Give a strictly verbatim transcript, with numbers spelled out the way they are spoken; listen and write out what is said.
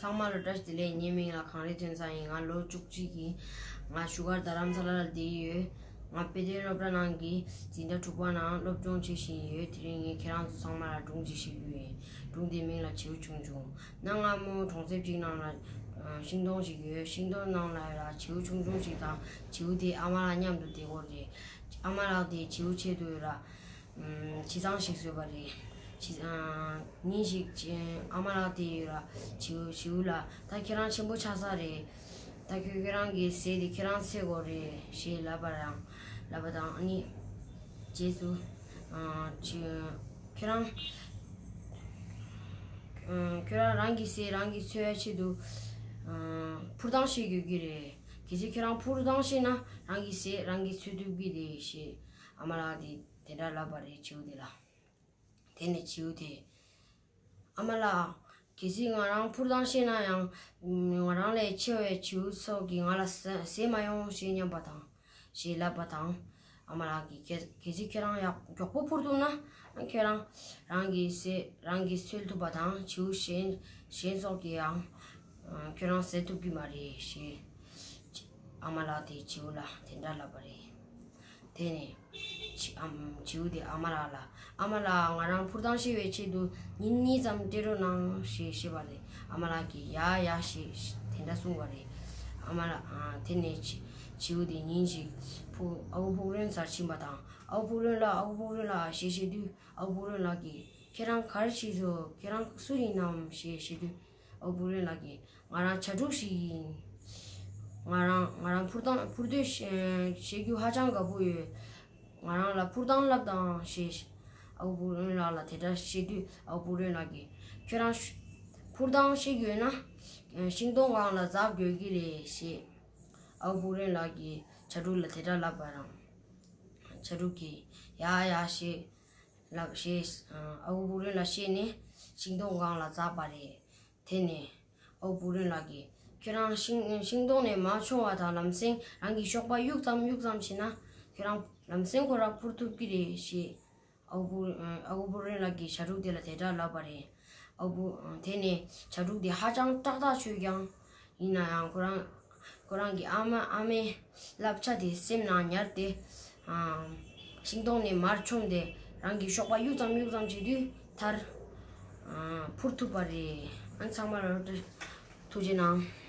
ཚང་མ་ལ་བཀྲ་ཤིས་བདེ་ལེགས། ངའི་མིང་ལ་གངས་རི་ཐོན་ས་ཡིན། ང་ལོ་བཅུ་གཅིག་ཡིན། ང་བཞུགས་སྒར་རྡ་རམ་ས་ལ་ལ་བསྡད་ཡོད། ང་དཔེ་སྟོན་སློབ་གྲྭ་ནང་གི་འཛིན་གྲྭ་དྲུག་པ་ནང་སློབ་སྦྱོང་བྱེད་བཞིན་ཡོད། དེ་རིང་ངས་ཁྱེད་རང་ཚོ་ཚང་མ་ལ་སྒྲུང་ཅིག་བཤད་རྒྱུ་ཡིན། སྒྲུང་དེའི་མིང་ལ་བྱིའུ་ཆུང་ཆུང་། གནའ་སྔ་མོ་གྲོང་གསེབ་ཅིག་ནང་ལ་ཤིང་སྡོང་ཞིག་ཡོད། ཤིང་སྡོང་ནང་ལ་ཡོད་ལ་བྱིའུ་ཆུང་ཆུང་ཞིག་དང་བྱིའུ་དེའི་ཨ་མ་ལགས་མཉམ་དུ་བསྡད་ཀྱི་ཡོད་རེད། ཨ་མ་ལགས་དེས་བྱིའུ་ཆེད་དུ་ཡོད་ལ། ཨམ། བྱི་ཚང་ཞིག་བཟོས་པ་རེད། བྱི། ཨ། ཉིན་ཞིག་ཨ་མ་ལགས་དེ་ཡོད་ལ་བྱིའུ་བྱིའུ་ལ། ད་ཁྱེད་རང་ཆེན་པོ་ཆགས་ས་རེད། ད་ཁྱོད་ཁྱེད་རང་གི་ཟས་དེ་ཁྱེད་རང་འཚོལ་དགོས་རེད་ཞེས་ལབ་པ་རང་ལབ་པ་དང་། ཨ་ནི་རྗེས་སུ། ཨ། བྱི། ཁྱེད་རང་། ཨ། ཁྱོད་རང་རང་གི་ཟས་རང་གིས་འཚོལ་ཡ་ཆེད་དུ། ཨ། འཕུར་ཐང་ཤེས་དགོས་ཀྱི་རེད། གལ་སྲིད་ཁྱོད་རང་འཕུར་ཐང་ཤེས་ན་རང་གི་ཟས་རང་གིས་འཚོལ་ཐུབ་ཀྱི་རེད་ཞེས་ཨ་མ་ལགས་དེ། དེ་འདྲ་ལབ་པ་རེད་བྱིའུ་དེ་ལ། དེ་ནས་བྱིའུ་དེས། ཨ་མ་ལགས། གལ་སྲིད་ང་རང་འཕུར་ཐང་ཤེས་ན་ཡང་། ང་རང་ལས་ཆེ་བའི་བྱིའུ་སོགས་ཀྱིས་ང་ལ་ཟ་ཟས་མ་ཡོང་ཞེས་སྙམ་པ་དང་། ཞེས་ལབ་པ་དང་། ཨ་མ་ལགས་ཀྱིས་གལ་གལ་སྲིད་ཁྱེད་རང་ཡག་མགྱོགས་པོ་འཕུར་ཐུབ་ན་ཁྱེད་རང་རང་གི་ཟས་རང་གིས་འཚོལ་ཐུབ་པ་དང་། བྱིའུ་གཞན་གཞན་སོགས་ཀྱིས་ཡང་ཁྱོད་རང་ཟ་ཐུབ་ཀྱི་མ་རེད་ཞེས་ཨ་མ་ལགས་དེས་བྱིའུ་ལ་དེ་འདྲ་ལབ་པ་རེད། དེ་ནས་བྱི་ཨམ། བྱིའུ་དེས་ཨ་མ་ལགས་ལ། ཨ་མ་ལགས། ང་རང་འཕུར་ཐང་ཤེས་པའི་ཆེད་དུ་ཉིན་གཉིས་ཙམ་སྤྲད་རོགས་གནང་ཞེས་བཤད་པ་རེད། ཨ་མ་ལགས་ཀྱིས་ཡ་ཡ་ཞེས་དེ་འདྲ་གསུངས་པ་རེད། ཨ་མ་ལགས། ཨ། དེ་ནས་བྱི་བྱིའུ་དེ་ཉིན་ཞིག་ཕུ་ཨ་ཁུ་ཕུག་རོན་ཟར་ཕྱིན་པ་དང་། ཨ་ཁུ་ཕུག་རོན་ལགས། ཨ་ཁུ་ཕུག་རོན་ལགས་ཞེས་བཤད་དུས། ཨ་ཁུ་ཕུག་རོན་ལགས་ཀྱིས། ཁྱེད་རང་ག་རེ་བྱེད་དོ། ཁྱེད་རང་སུ་ཡིན་ནམ་ཞེས་བཤད་དུས། ཨ་ཁུ་ཕུག་རོན་ལགས་ཀྱིས། ང་རང་བྱ་ཕྲུག་ཞིག་ཡིན། ང་རང་ང་རང་འཕུར་སྟངས་འཕུར་སྡོད་ཤེས་ཤེས་རྒྱུ་ཧ་ཅང་དགའ་པོ་ཡོད། ང་རང་ལ་འཕུར་སྟངས་བསླབ་དང་ཞེས་ཨ་ཁུ་ཕུག་རོན་ལགས་ལ་དེ་འདྲ་བཤད་དུས། ཨ་ཁུ་ཕུག་རོན་ལགས་ཀྱིས། ཁྱོད་རང་ཤ་འཕུར་སྟངས་ཤེས་ཀྱི་ཡོད་ན་ཤིང་སྡོང་སྒང་ལ་འཛེག་དགོས་ཀྱི་རེད་ཞེས་ཨ་ཁུ་ཕུག་རོན་ལགས་ཀྱིས་བྱ་ཕྲུག་ལ་དེ་འདྲ་ལབ་པ་རང་། བྱ་ཕྲུག་གིས་ཡ་ཡ་ཞེས་ལབ་ཞེས་ཨ་ཁུ་ཕུག་རོན་ལ་བཤད་ནས་ཤིང་སྡོང་སྒང་ལ་འཛེགས་པ་རེད། དེ་ནས་ཨ་ཁུ་ཕུག་རོན་ལགས་ཀྱིས། ཁྱོད་རང་ཤིང་ཤིང་སྡོང་ནས་མར་མཆོང་བ་དང་ལམ་སེང་རང་གི་གཤོག་པ་གཡུག་ཙམ་གཡུག་ཙམ་བྱས་ན་ཁྱོད་རང་ལམ་སེང་ཁོ་རང་འཕུར་ཐུབ་ཀྱི་རེད་ཞེས་ཨ་ཁུ་ཕུག་ཨ་ཁུ་ཕུག་རོན་ལགས་ཀྱིས་བྱ་ཕྲུག་དེ་ལ་དེ་འདྲ་ལབ་པ་རེད། ཨ་ཁུ། དེ་ནས་བྱ་ཕྲུག་དེ་ཧ་ཅང་སྐྲག་ཐག་ཆོད་ཀྱང་། ཡིན་ན་ཡང་ཁོ་རང་ཁོ་རང་གི་ཨ་མ་ཨ་མའི་བསླབ་བྱ་དེ་སེམས་ནང་ཉར་ཏེ། ཨ། ཤིང་སྡོང་ནས་མར་མཆོངས་ཏེ་རང་གི་གཤོག་པ་གཡུག་ཙམ་གཡུག་ཙམ་བྱེད་དུས་མཐར། ཨ། འཕུར་ཐུབ་པ་རེད། ཨ། ཚང་མ་ལ་ཐུགས་རྗེ་གནང་།